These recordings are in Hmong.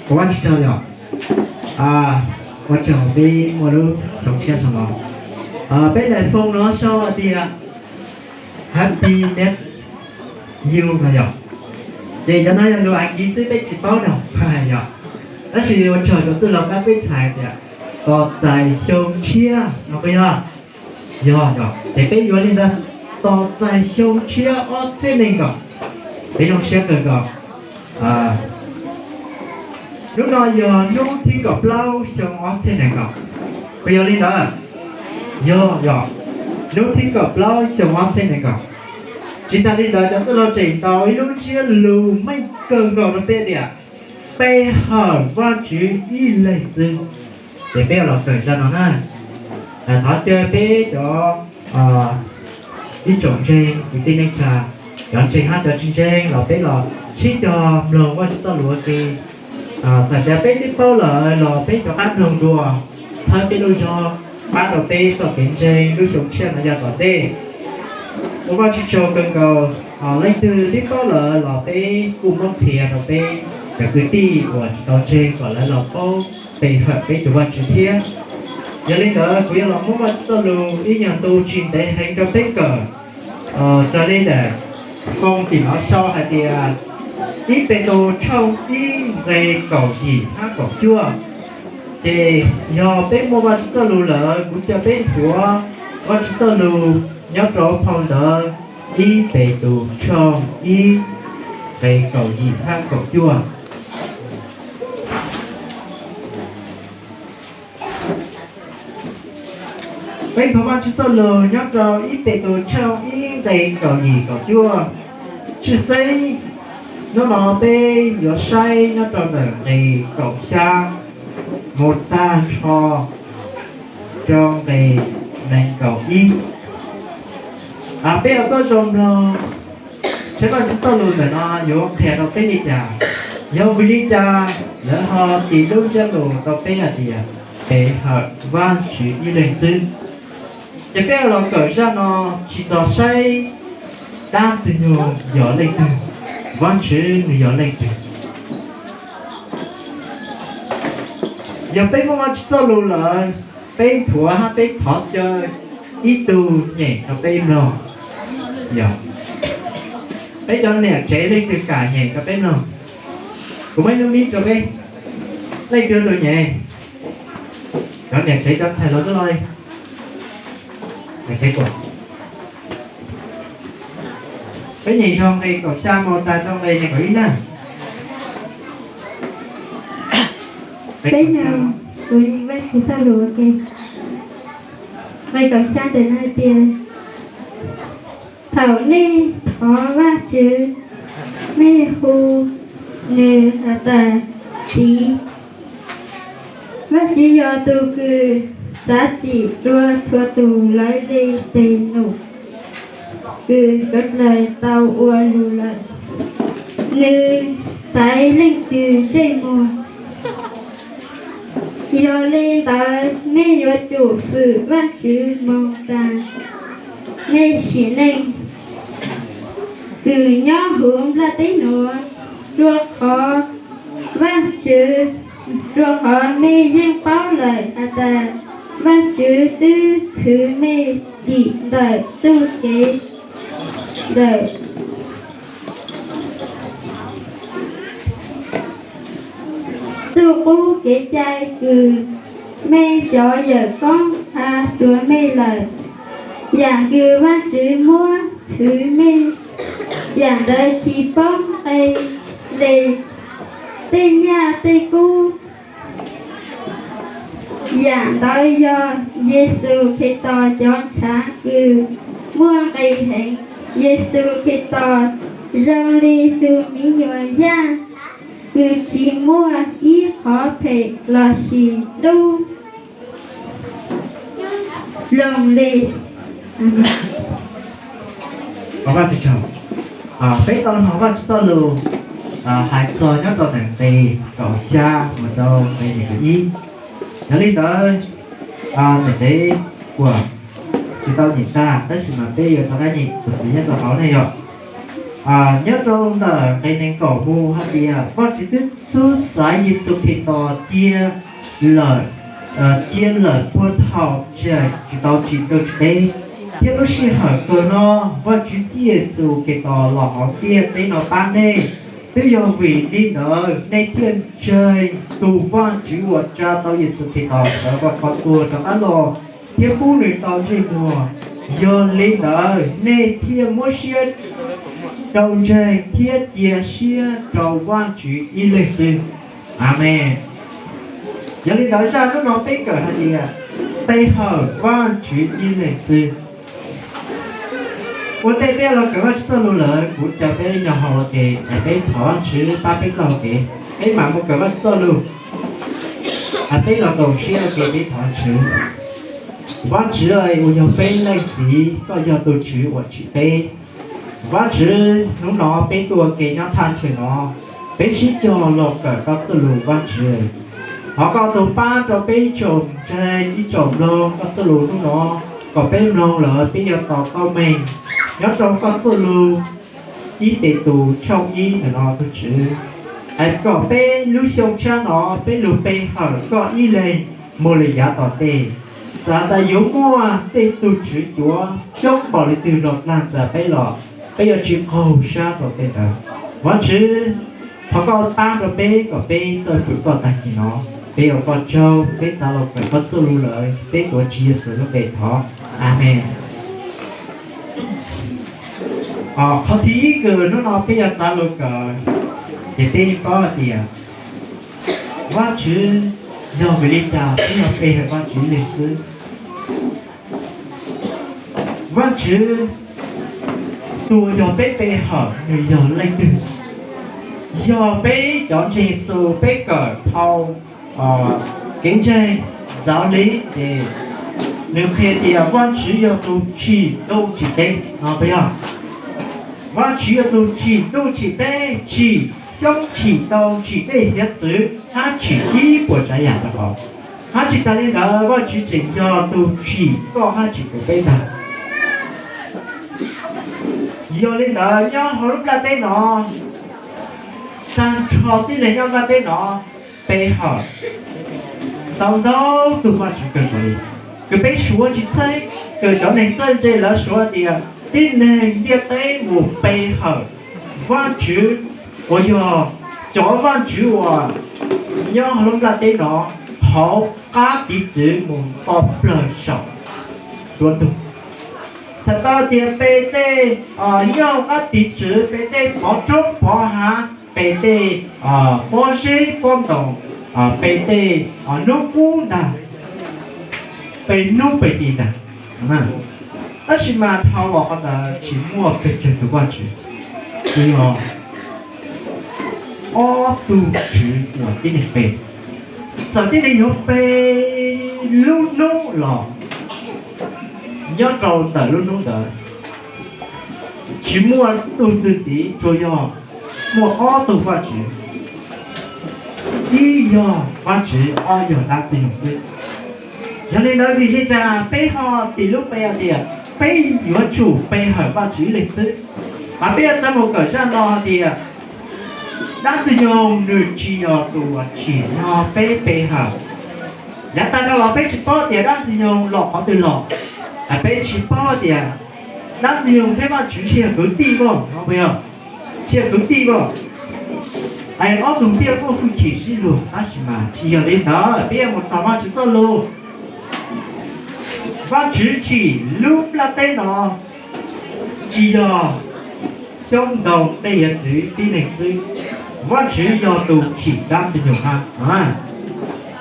Ua Vajtswv tsaug yom. Ua tsaug peb muaj lub xyoo tshiab sawv los. Peb daim phoo no sau hais tias Happy New Year no yom. Ces cov no yog lus Askiv xwb peb tsis paub no yom. Tab sis ua tsaug cov txwj laug pab peb txhais tias tos txais xyoo tshiab no puas yog? Yog yom. Ces peb yuav li ntawd, tos txais xyoo tshiab ob txhiab nees nkaum. Peb zoo siab kawg nkaus. Hnub no yog hnub thib kaum plaub xyoo ob txhiab nees nkaum. Puas yog li ntawd? Yog yom. Hnub thib kaum plaub xyoo ob txhiab nees nkaum. Tsis tas li ntawd cov txwj laug tseem tau ib lub ntsiab lus meej kawg nkaus rau peb tias pe hawm Vajtswv ib leeg xwb. Ces peb los kawm zaj no na. Thov caw peb cov ib tsoom ntseeg kwv tij neej tsa, cov ntseeg hab cov tsis ntseeg los peb los sib cog mloog Vajtswv txoj lus ua ke. Txawm tias peb twb paub lawm los peb rov qab mloog dua, txhawb peb lub zog, pab rau peb txoj kev ntseeg lub xyoo tshiab no yog tom ntej. Ua Vajtswv tsaug kawg nkaus, leej twg twb paub lawm los peb kuj muab qhia rau peb cov kwv tij uas tsis tau ntseeg kom lawv los paub pe hawm peb tus Vajtswv thiab. Yog li ntawd kuv yuav los muab Vajtswv txoj lus ib nyuag ntu tsis ntev heev rau peb kawm. Raws li daim phoo tim no sau hais tias ib Petus tshooj ib nqe kaum yim hab kaum cuaj. Ces yog peb muaj Vajtswv txoj lus lawm kuv caw peb nthuav Vajtswv txoj lus nyob rau phau ntawv ib Petus tshooj ib nqe kaum yim hab kaum cuaj. Peb nthuav Vajtswv txoj lus nyob rau ib Petus tshooj ib nqe kaum yim kaum cuaj. Tshwj xeeb hnub no peb yuav saib nyob rau ntawm nqe kaum xya mus tag nrho rau nqe nees nkaum ib. Peb ua tau zoo mloog saib Vajtswv txoj lus ntawm no yuav qhia rau peb li cas, yog vim li cas lawv ho tis lub ntsiab lus rau peb hais tias pe hawm Vajtswv ib leeg xwb. Ces peb los kawm zaj no tsis txog saib dab ntxwg nyoog yog leej twg, Vajtswv nws yog leej twg. Yog peb muaj Vajtswv txoj lus lawm, peb nthuav hab peb thov caw ib tug nyem rau peb mloog. Yog peb cov niam tsev leej twg kam nyem rau peb mloog? Kuv muab ib lub mic rau peb, leej twg tus nyem? Cov niam tsev cov ntxhais los twb los li. Niam tsev kuam. Peb nyem zog nqe kaum xya mus tag rau nqe nees nkaum ib na. Peb nyem, kuv yeej Vajtswv txoj lus ua ke. Nqe kaum xya ntawm no hais tias, thaum nej thov Vajtswv, nej hu nws has tas Txiv. Vajtswv yog tus kws xav txim dlua txhua tus lawv le tes num kws sawv dlawg tau ua lug lawm. Nws xaiv leej twg ntsej muag. Yog li ntawd nej yuav tsum fwm Vajtswv moog tas nej sim neej kws nyob huv nplaj teb nuav, rua qhov Vajtswv, rua qhov nej yeej paub lawm has tas Vajtswv twb txhwv mej dim ntawm txuj kev ntawm txuj qub kev cai kws mej cov yawm koob qha rua mej lawm. Yaam kws Vajtswv muab txhwv mej, yaam ntawd tsi poob qe le tej nyaj tej kub. Yaam ntawd yog Yexus Khetos cov ntshav kws muaj nqis heev. Yexus Khetos zoo li tug miv nyuas yaj kws tsi muaj ib qhov phem lossis dub loo le. Peb tau hnov Vajtswv txoj lus hais txog nyob rau ntawm nqe kaum xya mus rau nqe nees nkaum ib. Yog li ntawd, niam tsev kuam tsis tau nyem tag, tab sis mas peb yuav rov qab nyem tus txiv nyob rau hauv ne yom. Nyob rau ntawm nqe nees nkaum hu hais tias Vajtswv twb xub xaiv Yexus Khetos cia lawm, cia lawm puag thaum tseem tsis tau tsim rau tsis teb, thiab lub sij hawm kawg no Vajtswv txib Yexus Khetos los hauv ntiaj teb no pab nej. Twb yog vim li ntawd nej thiaj ntseeg tus Vajtswv uas tsa tau Yexus Khetos sawv rau qhov tuag rov qab los thiab pub nws tau ntsej muag. Yog li ntawd nej thiaj muab siab rau ntseeg thiab cia siab rau Vajtswv ib leeg xwb. Amees. Yog li ntawd zaj hnub no peb kawm hais tias pe hawm Vajtswv ib leeg xwb. Ua ntej peb los kawm Vajtswv txoj lus lawm, kuv caw peb nyob hauv ua ke es peb thov Vajtswv pab peb txoj hau kev, peb mam mus kawm Vajtswv txoj lus. Peb los koom siab ua ke peb thov Vajtswv. Vajtswv uas yog peb leej Txiv, koj yog tus Tswv uas tsim peb. Vajtswv, hnub no peb tuaj ua ke nyob thaj chaw no, peb sib cog los kawm koj txoj lus Vajtswv. Thov koj tus pab rau peb ib tsoom ntseeg ib tsoom mloog koj txoj lus hnub no, kom peb mloog lawm peb yuav tos tau meej nyob rau koj txoj lus ib Petus tshooj ib ntawm no tus Tswv. Es kom peb lub xyoo tshiab no peb lug pe hawm koj ib leeg mus lawm yav tom ntej. Txawm tas yuav muaj tej tug tswv cuav coob npaum li twg los dlag ntxias peb los, peb yuav tsis qaug sab rau tej ntawd. Vajtswv, thov koj pab rau peb kom peb txawj fwm koj tag kis no. Peb ua koj tsaug, peb txav los kawm koj txoj lus lawm, peb tuav Tswv Yexus lub npe thov. Amees. Qhov thib ib kws hnub no peb yuav txav lus kawm, ces peb paub hais tias Vajtswv, yog vim li cas peb yuav pe hawm Vajtswv ib leeg xwb? Vajtswv, tus uas yog peb pe hawm nws yog leej twg? Yog peb cov ntseeg Yexus peb kawm dhau kev ntseeg txaus li ces nws qhia tias Vajtswv yog tus tsim ntuj tsim teb no puas yog? Vajtswv yog tus tsim ntuj tsim teb, tsim xyoob tsim ntoo, tsim dej hiav txwv, hab tsim ib puas tsav yam rau hauv. Hab tsis tas li ntawd, Vajtswv tseem yog tus tsim koj hab tsim kuv peb ntag. Yog li ntawd, nyob hauv lub nplaj teb no, tag nrho tib neeg nyob nplaj teb no pe hawm ntau ntau tug Vajtswv kawg nkaus li, kws peb suav tsis txheeb, kws cov neeg txawj ntse lawv suav tias tib neeg ntiaj teb mus pe hawm Vajtswv uas yog cov vaj tswv uas nyob hauv lub nplaj teb no, hauv qab tiv txwv mus nto plawg saum ntuj. Txhais tau tias pe tej nyob hauv qab tiv txwv, pe tej pov roob pov hav, pe tej pob zeb pob ntoo, pe tej hnub qub ntag, pe hnub pe hli ntag. Tab sis mas dhau los qhov ntawd tsis muaj pes tsawg tus vaj tswv, tsuas yog ob tug tswv uas tib neeg pe. Txawm tib neeg yuav pe lub hnub los, nyob rau ntawm lub hnub ntawd tsis muaj tug txwv txiv, tsuas yog muaj ob tug vaj tswv, ib yog vaj tswv, ob yog dab ntxwg nyoog xwb. Yog li ntawd vim li cas peb ho tis lub pe hais tias peb yuav tsum pe hawm vaj tswv ib leeg xwb? Mas peb yuav txawj mus kawm zaj no hais tias dab ntxwg nyoog nws tsis yog tus uas tsim nyog peb pe hawm. Yav tag no los peb tsis paub tias dab ntxwg nyoog los qhov twg los, peb tsis paub tias dab ntxwg nyoog thiab vaj tswv tsis yog kwv tij pab, tsis yog kwv tij pab. Ob tug thiaj muaj hwj chim sib luag, tab sis mas tsis yog li ntawd. Peb yuav mus tos vaj tswv txoj lus. Vaj tswv tsim lub nplaj teb no tsis yog xyoob ntoo dej hiav txwv tib neeg xwb. Vaj tswv yog tus tsim dab ntxwg nyoog hab.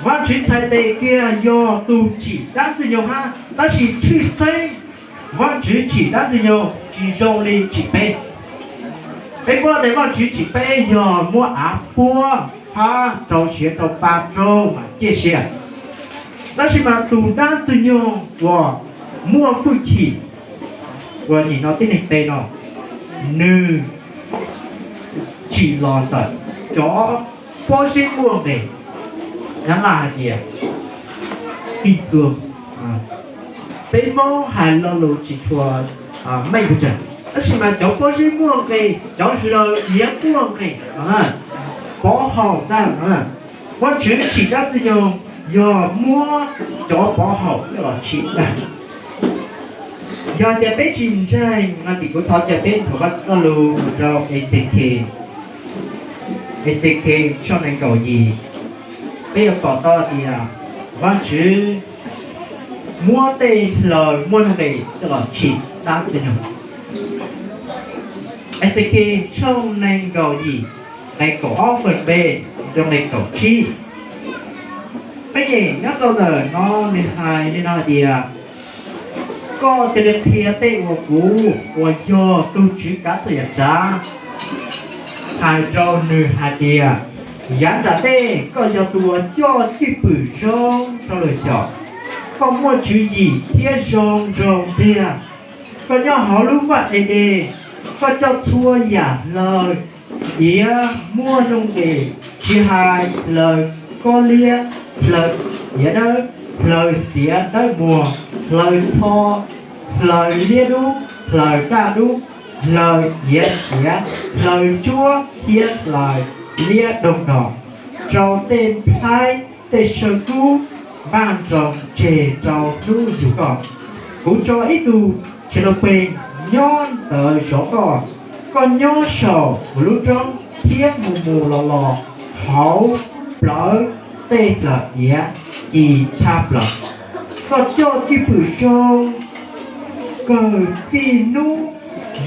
Vaj tswv txhais tes kiag yog tus tsim dab ntxwg nyoog hab, tab sis tshwj xeeb vaj tswv tsim dab ntxwg nyoog tsis zoo li tsim peb. Peb paub tias vaj tswv tsim peb yog muab av puab hab rau siav rau pa rau mas ciaj sia. Tab sis mas tus dab ntxwg nyoog uas muaj hwj chim uas nim no tib neeg pe no, nws tsim los ntawm cov pob zeb muaj nqis. Nyab Laj hais tias tig tuag. Peb Moob hais lo lus tsis tshua meej pes tsawg. Tab sis mas cov pob zeb muaj nqis, cov hlaws iav muaj nqis, pov haum ntag. Vajtswv tsim dab ntxwg nyoog yog muab cov pov haum coj los tsim ntag. Yog tias peb tsis ntseeg no ces kuv thov caw peb nthuav Vajtswv txoj lus mus rau Exekes, Exekes tshooj nees nkaum yim, peb yuav pom tau tias Vajtswv muab tej hlaws muaj nqis coj los tsim dab ntxwg nyoog. Exekes tshooj nees nkaum yim, nqe kaum ob feem B rau nqe kaum tsib. Peb nyeem nyob rau ntawm no nws hais li no hais tias, koj cia li qhia tej uas kuv uas yog tus Tswv Kav Txhua Yam Tsav hais rau nws hais tias, yav nram ntej koj yog tus uas coj cwj pwm zoo rau lwm xyom, koj muaj tswv yim thiab zoo nraug ntxiag. Koj nyob hauv lub vaj Edes, koj coj txhua yam hlaws iav muaj nuj nqis, tsis hais hlaws kob liab, hlaws iav dawb, hlaws xiav dawb muag, hlaws txho, hlaws liab dub, hlaws daj dub, hlaws iav xiav, hlaws ntsuab thiab hlaws liab doog dos, rau tej nplhaib tej saw kub npaj nroos tseg rau hnub yug koj. Kuv tso ib tug tshia lus pees nyob ntawd zov koj, koj nyob saum kuv lub roob thiab mus mus los los hauv plawv tej hlaws iav ci tshaj plaws. Koj coj cwj pwm zoo kawg txij hnub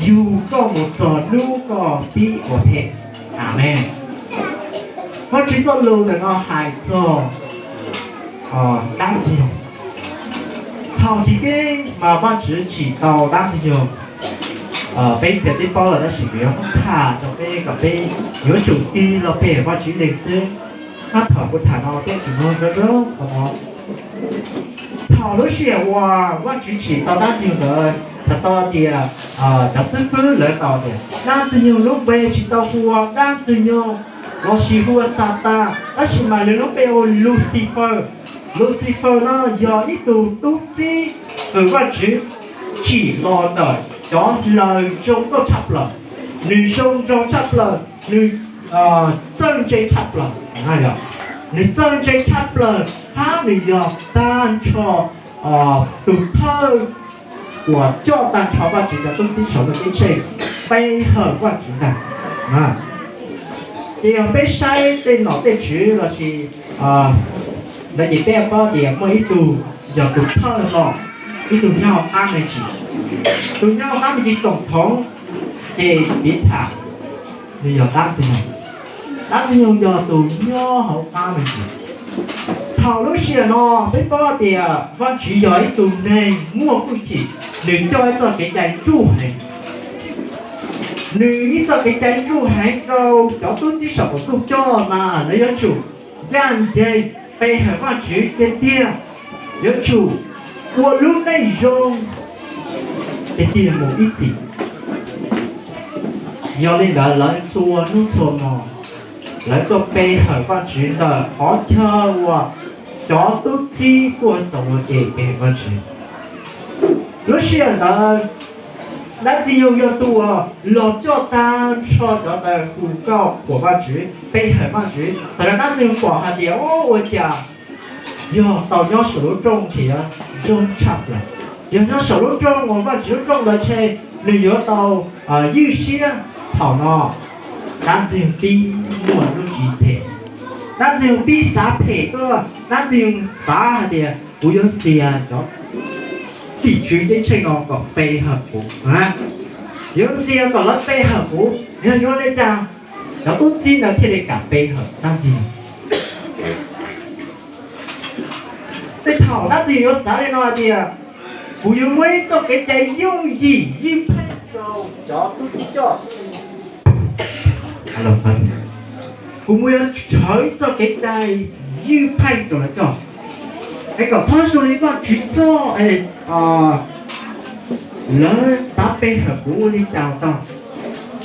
yug koj mus txog hnub koj pib ua phem. Amees. Vajtswv txoj lus ntawm no hais txog dab ntxwg nyoog. Thaum chiv keeb mas Vajtswv tsim tau dab ntxwg nyoog. Peb txiav teb paub lawm tab sis kuv yuav muab tham rau peb kom peb yuav tsum tig los pe Vajtswv leej xwb. Hab thaum kuv tham no peb tsis mloog zoo zoo qhov no. Thaum lub sij hawm uas Vajtswv tsim tau dab ntxwg nyoog ntawd, tham tau tias cov xib fwb lawv tau tias dab ntxwg nyoog lub npe tsis tau hu ua dab ntxwg nyoog lossis hu ua Xatas, tab sis mas nws lub npe hu ua Luxifaws. Luxifaws no yog ib tug tub txib uas Vajtswv tsim los ntawm cov hlaws zoo nkauj tshaj plaws. Nws zoo nraug tshaj plaws, nws txawj ntse tshaj plaws, nws txawj ntse tshaj plaws hab nws yog tag nrho tus thawj uas coj tag nrho Vajtswv cov tub txib saum ntuj ceeb tsheej pe hawm Vajtswv ntag. Ces yog peb saib tej nom tej tswv lossis ntawd ces peb paub tias muaj ib tug yog tus thawj los, ib tug nyob hauv qab me ntsis, tus nyob hauv qab me ntsis toom thoov, ces piv tham nws yog dab ntxwg nyoog. Dab ntxwg nyoog yog tus nyob hauv qab me ntsis. Thaum lub sij hawm no peb paub tias Vajtswv yog ib tug neeg muaj hwj chim, nws coj ib txoj kev cai ntsuj heev. Nws ib txoj kev cai ntsuj heev rau cov tub txib saum ntuj coj mas lawv yuav tsum ncaj ncees pe hawm Vajtswv tiag tiag, yuav tsum ua lub neej zoo tiag tiag mus ib txhis. Yog li ntawd lawv txhua hnub txhua hmo lawv tuaj pe hawm Vajtswv ntawm qhov chaw uas cov tub txib kuj tau ua ke pe hawm Vajtswv. Lub sij hawm ntawd dab ntxwg nyoog yog tus uas los coj tag nrho cov ntawd hu nkauj qhuas Vajtswv, pe hawm Vajtswv. Thaum no dab ntxwg nyoog pom hais tias, o, ua cas yog tau nyob saum lub rooj nrhiav zoo tshaj plaws. Yog nyob saum lub rooj uas Vajtswv lub rooj ntawd ntshe nws yuav tau ywj siab. Thaum no dab ntxwg nyoog pib muaj lub tswv phem, dab ntxwg nyoog pib xav phem tuaj, dab ntxwg nyoog xav hais tias kuv yuav ntxias cov tim tswv ceeb tsheej no kom pe hawm kuv, yuav ntxias kom lawv pe hawm kuv, yog yuav li cas cov tub txib ntawd thiaj li kam pe hawm dab ntxwg nyoog. Tej thaum dab ntxwg nyoog yuav xav li no hais tias, kuv yuav muab ib txoj kev cai yooj yim ywj pheej rau cov tub txib coj. Kuv mus yuav tshawv ib txoj kev cai ywj pheej rau lawv coj, es kom txhob zoo li Vajtswv txoj es lawv xav pe hawm kuv ua li cas tau.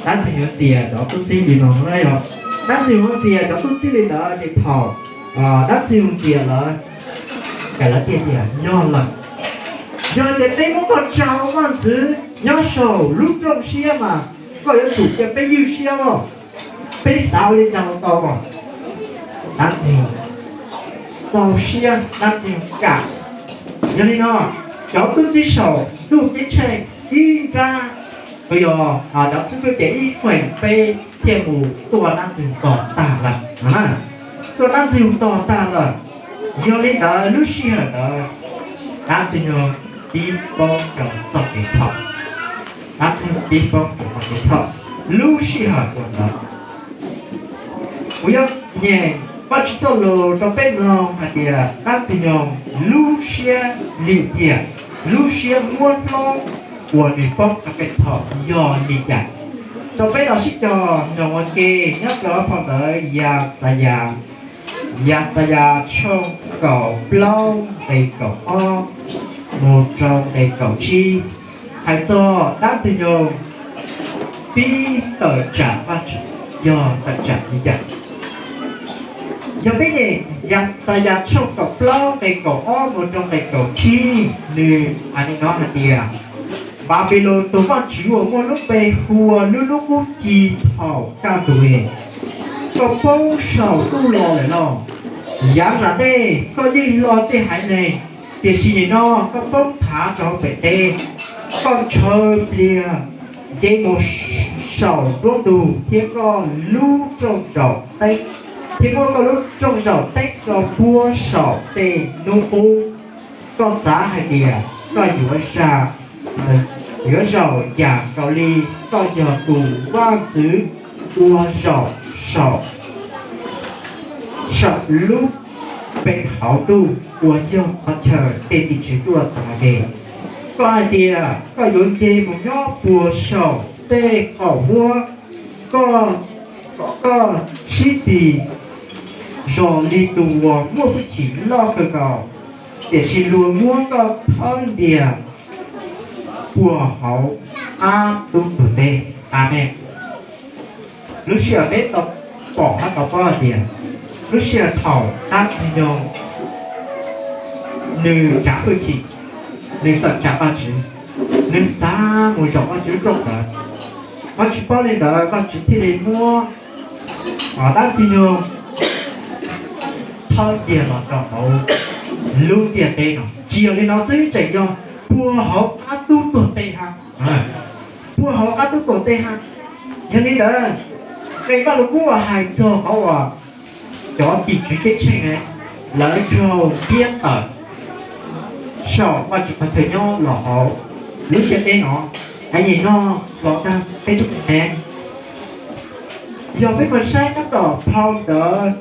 Dab ntxwg nyoog yuav ntxias cov tub txib li no na yog, dab ntxwg nyoog yuav ntxias cov tub txib li ntawd ces thaum dab ntxwg nyoog ntxias lawv, ces lawv tias tias yog lawm. Yog tias peb muab koj tsa ua vaj ntxwv nyob saum lub rooj siab mas koj yuav tsum cia peb ywj siab los? Peb xav ua li cas los tau os? Dab tsi txaus siab, dab tsi kam. Yog li no, cov tub txib saum ntuj ceeb tsheej ib nrab, uas yog cov tub txib tias ib feem peb thiaj mus tuaj dab tsi tog tag lawm. Tuaj dab tsi tog tag lawm. Yog li ntawd lub sij hawm ntawd dab tsi nyog pib paub rau txoj kev txhaum. Dab tsi nyog pib paub rau txoj kev txhaum lub sij hawm uas ntawd. Kuv yuav nyeem Vajtswv txoj lus rau peb mloog hais tias dab txi nyoog lub siab lim hiam, lub siab muab hlob uas nws poob rau kev txhaum yog li cas. Rau peb los sib cog mloog ua ke nyob rau phau ntawv Yaxayas, Yaxayas tshooj kaum plaub nqe kaum ob mus rau nqe kaum tsib, hais txog dab txi nyoog pib tawm tsam Vajtswv yog tawm tsam li cas. Yog peb nyeem Yaxayas tshooj kaum plaub nqe kaum ob mus rau nqe kaum tsib, nws hais li no hais tias, Npanpiloos tus vaj tswv uas muaj lub npe hu ua lub hnub qub ci thaum kaj ntug, koj poob saum ntuj los lawm los? Yav zam ntej koj yeej hlo tej haiv neeg, tiam sis nim no koj poob thav rau hauv pem teb. Koj ntshaw pliag nce mus saum nruab ntug thiab koj lub rooj zaum teeb, thiab muab koj lub rooj zaum teeb rau puag saum tej hnub qub. Koj xav hais tias koj yuav za, yuav zaum yam nkaus li koj yog tus vaj ntxwv uas zaum saum, saum lub npe hauv ntuj uas yog qhov chaw tej tim tswv tuaj txog tes. Koj hais tias koj yuav nce mus nyob puag saum tej qaum huab, koj, kom koj sib txig zoo li tus uas muaj hwj chim loj kawg nkaus, tiam sis luag muab koj thawb ntias puag hauv qab tub tuag teb. Amees. Lub sij hawm peb tau pom thiab tau paub hais tias lub sij hawm thaum dab txi nyoog nws tsav hwj chim, nws txawm tsav Vajtswv, nws xav mus zaum Vajtswv lub rooj ntawd, Vajtswv paub li ntawd Vajtswv thiaj li muab dab txi nyoog thawb kiag los rau hauv lub ntiaj teb no. Tsis yog li no xwb, tseem yog puag hauv qab tub tuag teb hab, puag hauv qab tub tuag teb hab. Yog li ntawd, nqe Vajluskub uas hais txog qhov uas cov tim tswv ceeb tsheej lawv raug ntiab tawm saum Vajtswv qhov chaw nyob los hauv lub ntiaj teb no, hais nim no los dag peb tub nev. Yog peb mus saib tab tom phau ntawv,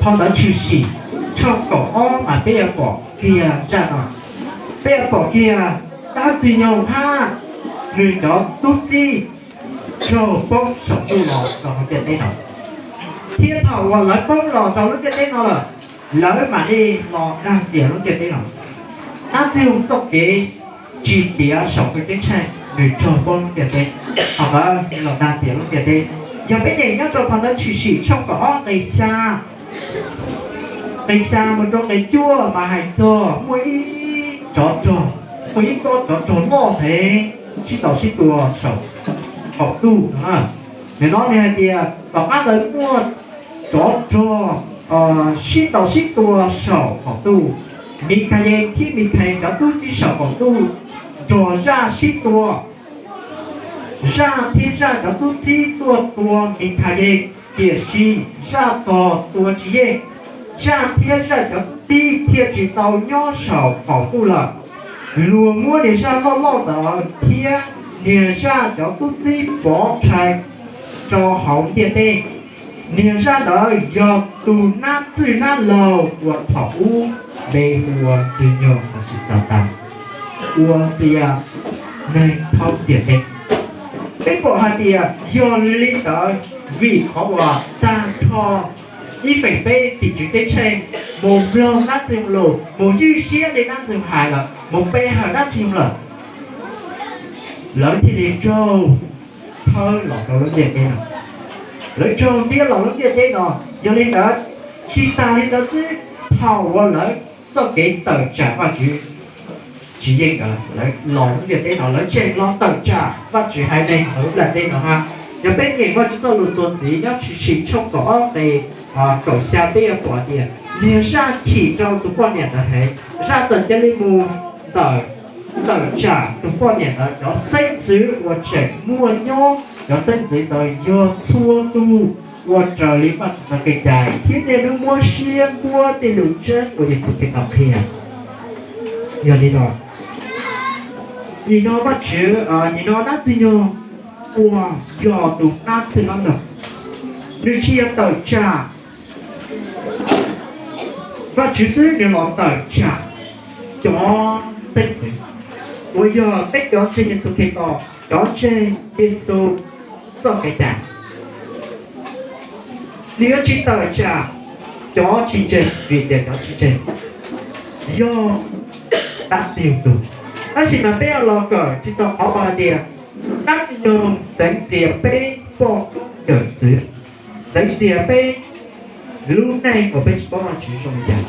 phau ntawv Tshwm Sim tshooj kaum ob mas peb yuav pom kiag zaj no. Peb yuav pom kiag dab txi nyoog hab nws cov tub txib raug poob saum ntuj los rau hauv ntiaj teb no. Thiab thaum uas lawv poob los rau lub ntiaj teb no lawm, lawv mam li los dag ntxias lub ntiaj teb no. Dab txi nyoog txoj kev tsis tiav saum ntuj ceeb tsheej nws raug poob lub ntiaj teb, thaum ntawd los dag ntxias lub ntiaj teb. Yog peb nyeem nyob rau phau ntawv Tshwm Sim tshooj kaum ob nqe xya, nqe xya mus rau nqe cuaj mas hais txog muaj ib tsov rog, muaj ib kob tsov rog loj heev sib ntaus sib tua saum qaum ntuj no. Nim no nws hais tias tom qab ntawd muaj tsov rog sib ntaus sib tua saum qaum ntuj. Mikhayees thiab Mikhais cov tub txib saum qaum ntuj nrog zaj sib tua. Zaj thiab zaj cov tub txib tuaj tua Mikhayees, tiam sis zaj tos tua tsis yeej. Zaj thiab zaj cov tub txib thiaj tsis tau nyob saum qaum ntuj lawm. Luag muab niag zaj loj loj ntawd thiab niag zaj cov tub txib pov rhais rau hauv ntiaj teb. Niag zaj ntawd yog tus nab txwj nab laug uas thaum ub npe hu ua Ntxwg Nyoog lossis Xatas, uas txias neeg thoob ntiaj teb. Peb pom hais tias yog li ntawd, vim qhov uas tag nrho ib feem peb tim tswv ceeb tsheej mus mloog dab tsi lus, mus ywj siab li dab tsi hais lawm, mus pe hawm dab tsi lawm, lawv thiaj li raug thawb los rau lub ntiaj teb no. Lawv raug ntiab los lub ntiaj teb no. Yog li ntawd, tsis tas li ntawd xwb, thaum uas lawv txoj kev tawm tsam Vajtswv tsis yeej ntawd, lawv los lub ntiaj teb no lawv tseem los tawm tsam Vajtswv haiv neeg hauv lub ntiaj teb no hab. Yog peb nyeem Vajtswv txoj lus txuas ntxiv nyob Tshwm Sim tshooj kaum ob nqe kaum xya peb yuav pom tias niag zaj chim rau tus poj niam ntawd heev. Zaj txawm cia li mus ntawm, tawm tsam tus poj niam ntawd cov xeeb ntxwv uas tseem muaj nyob. Cov xeeb ntxwv ntawd yog txhua tus uas raws li Vajtswv txoj kev cai thiab niaj hnub muab siab npuab tej lus tseeb uas Yexus Khetos qhia. Yog li no, nim no Vajtswv, nim no dab Ntxwg Nyoog uas yog tus dab txwg no ntag, nws tsis yog tawm tsam Vajtswv xwb, nws los tawm tsam cov xeeb ntxwv uas yog peb cov ntseeg Yexus Khetos, cov ntseeg Yexus txoj kev cai. Nws yuav tsis tawm tsam cov tsis ntseeg, vim tias cov tsis ntseeg yog dab Ntxwg Nyoog tug. Tab sis mas peb yuav los kawm tsis txog qhov uas hais tias dab Ntxwg Nyoog txeev txias peb poj koob yawm txwv, txeev txias peb lub neej uas peb tsis paub Vajtswv zoo li cas.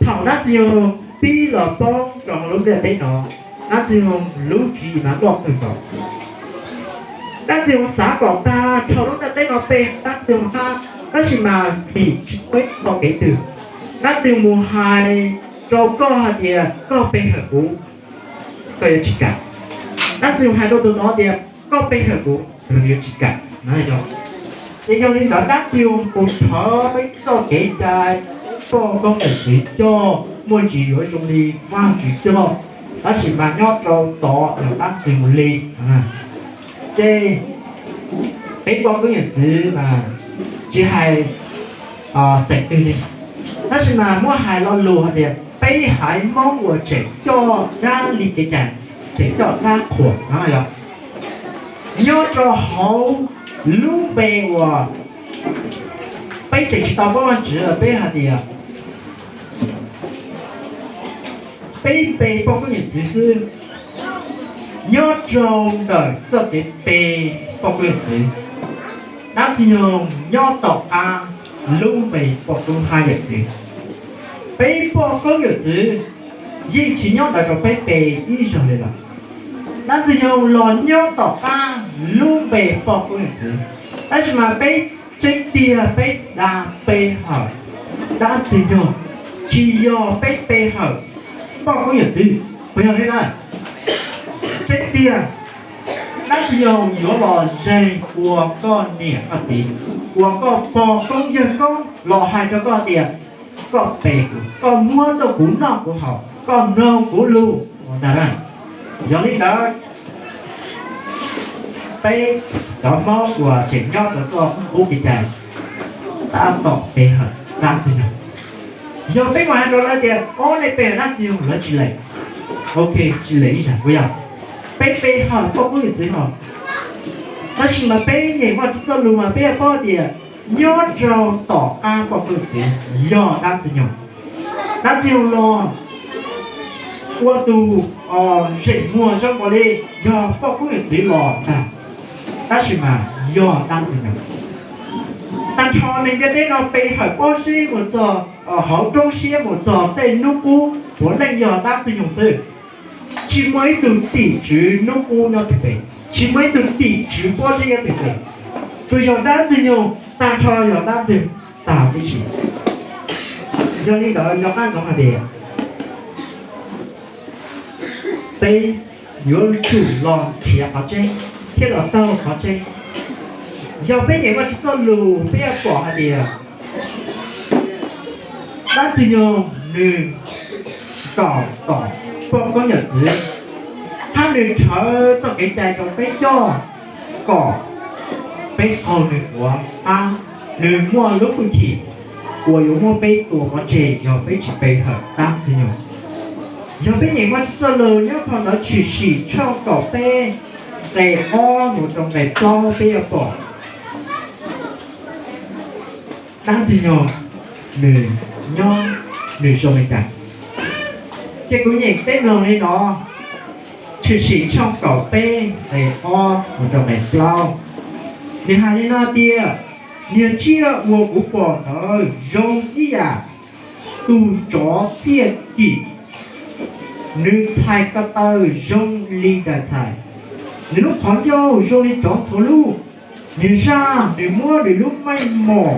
Thaum dab Ntxwg Nyoog pib los poob rau hauv lub ntiaj teb no, dab Ntxwg Nyoog lub tswv yim mas loj kawg nkaus. Dab Ntxwg Nyoog xav kom tag nrho lub ntiaj teb no pe dab Ntxwg Nyoog hab, tab sis mas vim tsis muaj ib qho kev twg. Dab Ntxwg Nyoog mus hais rau koj hais tias koj pe hawm kuv, koj yuav tsis kam. Dab Ntxwg Nyoog hais rau tus no tias koj pe hawm kuv, tus no yuav tsis kam. Ces yog li ntawd dab Ntxwg Nyoog mus thawv peb txoj kev cai, poj koob yawm txwv coj, muaj ntsis yuav zoo li Vajtswv coj, tab sis mas nyob rau tod yog dab Ntxwg Nyoog li. Ces peb poj koob yawm txwv mas tsis hais xeem twg li, tab sis mas muab hais lo lus hais tias peb haiv Hmoob uas tseem coj dab li kev cai, tseem coj dab qhuas no yog nyob rau hauv lub npe uas peb tseem tsis tau paub Vajtswv los peb hais tias peb pe poj koob yawm txwv xwb. Nyob rau ntawm txoj kev pe poj koob yawm txwv, dab Ntxwg Nyoog nyob tom qab lub npe poj koob hab yawm txwv. Peb poj koob yawm txwv yeej tsis nyob ntawd rau peb pe ib zaug li lawm. Dab Ntxwg Nyoog los nyob tom qab lub npe poj koob yawm txwv, tab sis mas peb tseeb tiag peb da pe hawm dab Ntxwg Nyoog, tsis yog peb pe hawm poj koob yawm txwv, puas yog li na? Tseeb tiag, dab Ntxwg Nyoog yuav los zeeg ua koj niam koj txiv, ua koj pog koob yawg koob los hais rau koj tias koj pe kuv, koj muab rau kuv noj kuv haus, koj mloog kuv lus ua ntag na. Yog li ntawd, peb cov Hmoob uas tseem nyob rau txoj qub kev cai tab tom pe hawm dab Ntxwg Nyoog. Yog peb mus hais rau lawv tias, ob, nej pe hawm dab Ntxwg Nyoog, lawv tsis lees. Ok, tsis lees ib zag, puas yog? Peb pe hawm poj koob yawm txwv hos, tab sis mas peb nyeem Vajtswv txoj lus mas peb yuav paub tias nyob rau tom qab poj koob yawm txwv yog dab Ntxwg Nyoog. Dab Ntxwg Nyoog los ua tus zeem muag zoo nkaus li yog poj koob yawm txwv los ntag, tab sis mas yog dab Ntxwg Nyoog. Tag nrho neeg ntiaj teb no pe hawm pob zeb mus txog hauv roob siab mus txog tej hnub qub puav leej yog dab Ntxwg Nyoog xwb. Tsis muaj ib tug tim tswv hnub qub nyob tim pem, tsis muaj ib tug tim tswv pob zeb nyob tim pem, tsuas yog dab Ntxwg Nyoog, tag nrho yog dab Ntxwg Nyoog tag tib si. Yog li ntawd nco qab ntsoov hais tias peb yuav tsum los nrhiav qhov tseeb thiab los taug qhov tseeb. Yog peb nyeem Vajtswv txoj lus peb yuav pom hais tias dab Ntxwg Nyoog nws ntaus tom poj koob yawm txwv, hab nws rhawv txoj kev cai rau peb coj kom peb qaug nws quav, hab nws muaj lub hwj chim uas yuav muab peb tua pov tseg yog peb tsis pe hawm dab Ntxwg Nyoog. Yog peb nyeem Vajtswv txoj lus nyob phau ntawv Tshwm Sim tshooj kaum peb nqe ob mus rau nqe plaub peb yuav pom dab Ntxwg Nyoog nws nyob nws zoo li cas. Ces kuv nyeem peb mloog li no, Tshwm Sim tshooj kaum peb nqe ob mus rau nqe plaub, nws hais li no tias, Niag tsiaj uas kuv pom ntawd zoo ib yam tus tsov txiaj kim, nws txhais ko taw zoo li daim txhais, nws lub qhov ncauj zoo li tsov ntxhuav lub. Niag zaj nws muab nws lub meej mom,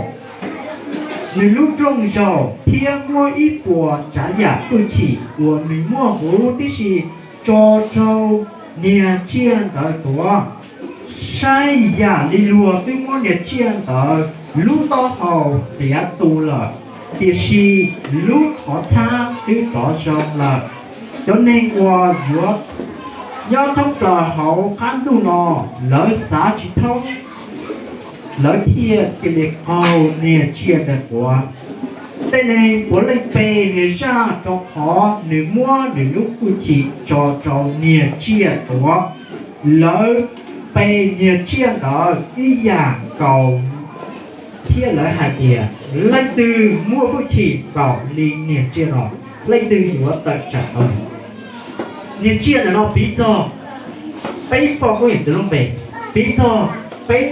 nws lub rooj zaum thiab muab ib puas tsav yam hwj chim uas nws muaj huv tib si tso rau niag tsiaj ntawd tuav. Saib yam li luag twb muab niag tsiaj ntawd lub taub hau txiav tu lawm, tiam sis lub qhov txhab twb rov zoo lawm. Cov neeg uas yuav nyob thoob plaws hauv qab ntuj no, lawv xav tsis thoob, lawv thiaj cia li qaug niag tsiaj ntawd quav. Tej neeg puav leej pe niag zaj rau qhov nws muab nws lub hwj chim tso rau niag tsiaj tuav. Lawv pe niag tsiaj ntawd ib yam nkaus thiab lawv hais tias, leej twg muaj hwj chim npaum li niag tsiaj no, leej twg yuav tawm tsam tau? Niag tsiaj ntawm no piv txog, peb poj koob yawm txwv lub npe, piv txog peb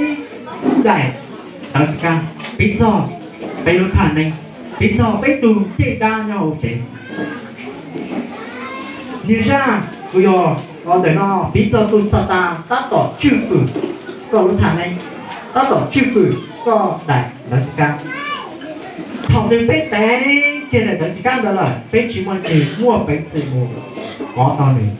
daim tawv xim kab, piv txog peb lub thaj neeb, piv txog peb tug ncej dab nyob hauv tsev. Niag zaj uas yog ntawm no piv txog tus Xatas tab tom tswj fwm koj lub thaj neeb, tab tom tswj fwm koj daim tawv xim kab. Thaum twg peb teev kiag daim tawv xim kab ntawd lawm, peb tsis muaj leej twg muaj peev xwm mus kov tau nws.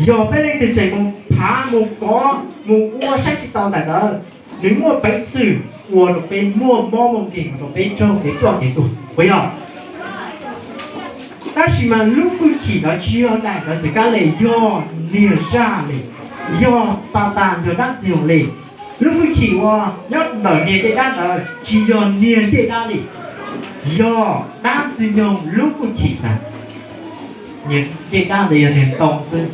Yog peb leej twg tseem mus phav mus kov mus ua saib tsis taus daim ntawd, nws muaj peev xwm ua rau peb muaj mob muaj nkeeg, ua rau peb raug kev ploj kev tuag, puas yog? Tab sis mas lub hwj chim ntawd tsis yog daim tawv xim kab li, yog niag zaj li, yog Xatas yog dab ntxwg nyoog li. Lub hwj chim uas nyob ntawm niag ncej dab ntawd tsis yog niag ncej dab li, yog dab ntxwg nyoog lub hwj chim ntag. Niag ncej dab ntawd yog niag ntoo xwb,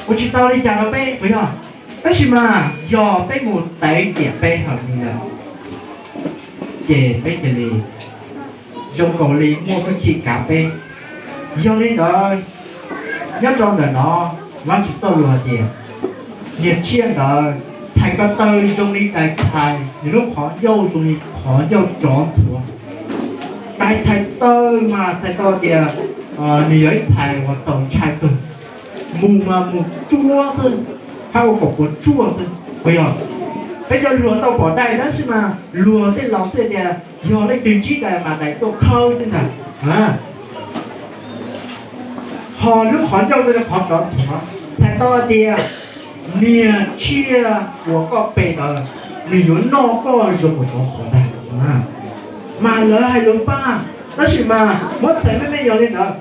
ua tsis tau li cas rau peb puas yog? Tab sis mas yog peb mus teev tiam peb hawm li ntawd, ces peb cia li zoo nkaus li muaj hwj chim kav peb. Yog li ntawd, nyob rau ntawm no, Vajtswv txoj lus hais tias, niag tsiaj ntawd txhais ko taw zoo li daim txhais, nws lub qhov ncauj zoo li qhov ncauj tsov ntxhuav. Daim txhais taw mas txhais tau tias nws yog ib txhais uas txaus ntshai kawg, mus mas mus tsuab xwb, hab ua kom puas tsuaj xwb, puas yog? Peb cov hluas tau pom daim tab sis mas luag tej laus xwb tias yog leej twg ntsib daim mas daim tuaj khawb xwb ntag. Ho lub qhov ncauj zoo li qhov tsov ntxhuav, txhais tau tias niag tsiaj uas koj pe ntawd, nws yuav noj koj zoo nkaus tsov ntxhuav ntag. Mas lawv hais lus paj, tab sis mas muab txhais meej meej yog li ntawd,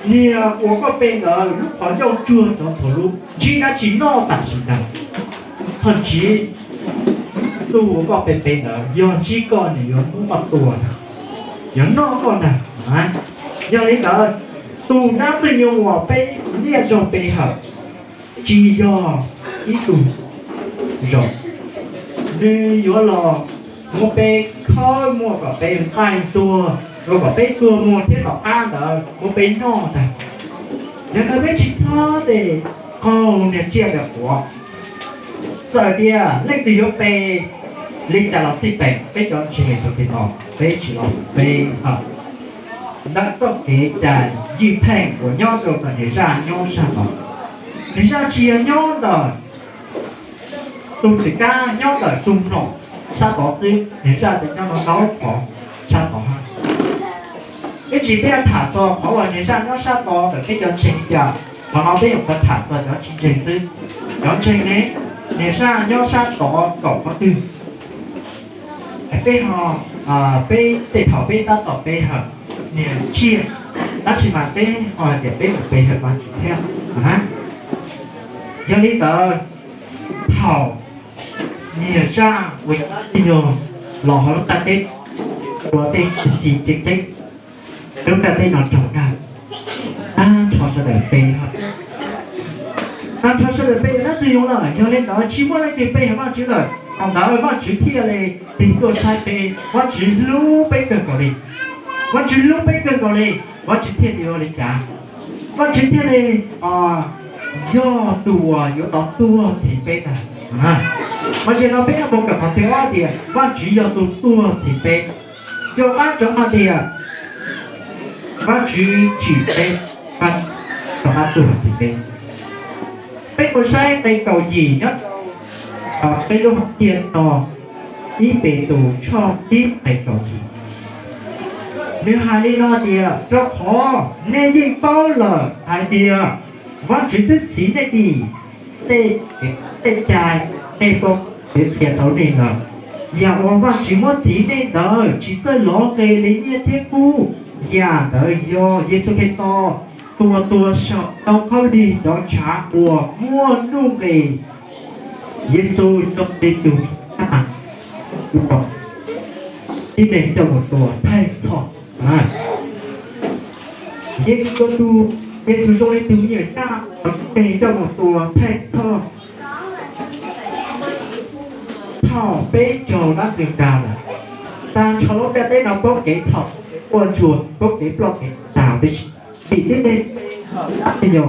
niag uas koj pe ntawd lub qhov ncauj tsuag tsov ntxhuav lub, ntsib dab tsi noj tam sim ntag. Ho ntsib tus uas koj pe pe ntawd, yog ntsib koj nws yuav muab koj tua ntag, yuav noj koj ntag. Yog li ntawd, tus dab ntxwg nyoog uas peb niaj zaus pe hawm tsis yog ib tug zoo, nws yuav los muab peb khawb, muab kom peb nqaij tuag, los kom peb tuag muag thiab tom qab ntawd muab peb noj ntag. Yog ntawd peb tsis txhob tes qaug niag tsiaj ntawd quav. Txawm tias leej twg yuav pe li cas los xij peem, peb cov ntseeg Yexus Khetos peb tsis los pe hawm ntawm txoj kev cai ywj pheej uas nyob rau ntawm niag zaj nyob sab tod. Niag zaj tsis yog nyob ntawm tus txim kab, nyob ntawm tus mlom sab tod xwb, niag zaj tseem nyob ntau ntau qhov sab tod hab. Ib tsam peb yuav tham txog qhov uas niag zaj nyob sab tod ntawm peb cov ntseeg li cas, qhov no peb yuav tham txog cov tsis ntseeg xwb. Cov ntseeg ne, niag zaj nyob sab tod kaum qhov twg? Peb ho, peb tej thaum peb tab tom pe hawm niag tsiaj, tab sis mas peb ho hais tias peb mus pe hawm Vajtswv thiab. Yog li ntawd, thaum niag zaj uas yog dab ntxwg nyoog los hauv lub ntiaj teb, ua tej txuj ci tseem ceeb, lub ntiaj teb no raug dag, tag nrho sawv daws pe, tag nrho sawv daws pe dab ntxwg nyoog lawm. Yog li ntawd tsis muaj leej twg pe hawm Vajtswv lawm. Thaum ntawd Vajtswv thiaj li tig tuaj saib peb, Vajtswv hlub peb kawg nkaus li. Vajtswv hlub peb kawg nkaus li, Vajtswv thiaj li ua li cas? Vajtswv thiaj li yog tus uas yuav tau tuag txhiv peb ntag. Mas zaum no peb yuav mus kawm qhov thib ob tias Vajtswv yog tus tuag txhiv peb. Yog qab cov hais tias Vajtswv tsim peb, Vajtswv rov qab tuag txhiv peb. Peb mus saib nqe kaum yim nyob rau peb lub hom phiaj no, ib Petus tshooj ib nqe kaum yim. Nws hais li no tias, rau qhov nej yeej paub lawm hais tias Vajtswv twb txhiv nej dim tej, tej cai nej pom, twb qhia rau nej lawm. Yam uas Vajtswv muab txhiv nej ntawd tsis txawj lov nqe li nyiaj thiab kub, yam ntawd yog Yexus Khetos, tus uas tuag saum ntoo khaub lig, cov ntshav uas muaj nuj nqis. Yexus yog Petus, tib neeg coj mus tua thaij txhoj. Yexus, Yexus zoo li tus me nyuam ncaj uas tib neeg coj mus tua thaij txhoj. Thaum peb raug dab ntxwg nrag lawm, tag nrho lub ntiaj teb no poob kev txhaum, ua ntsuag, poob kev ploj kev tag, vim tib neeg, tib neeg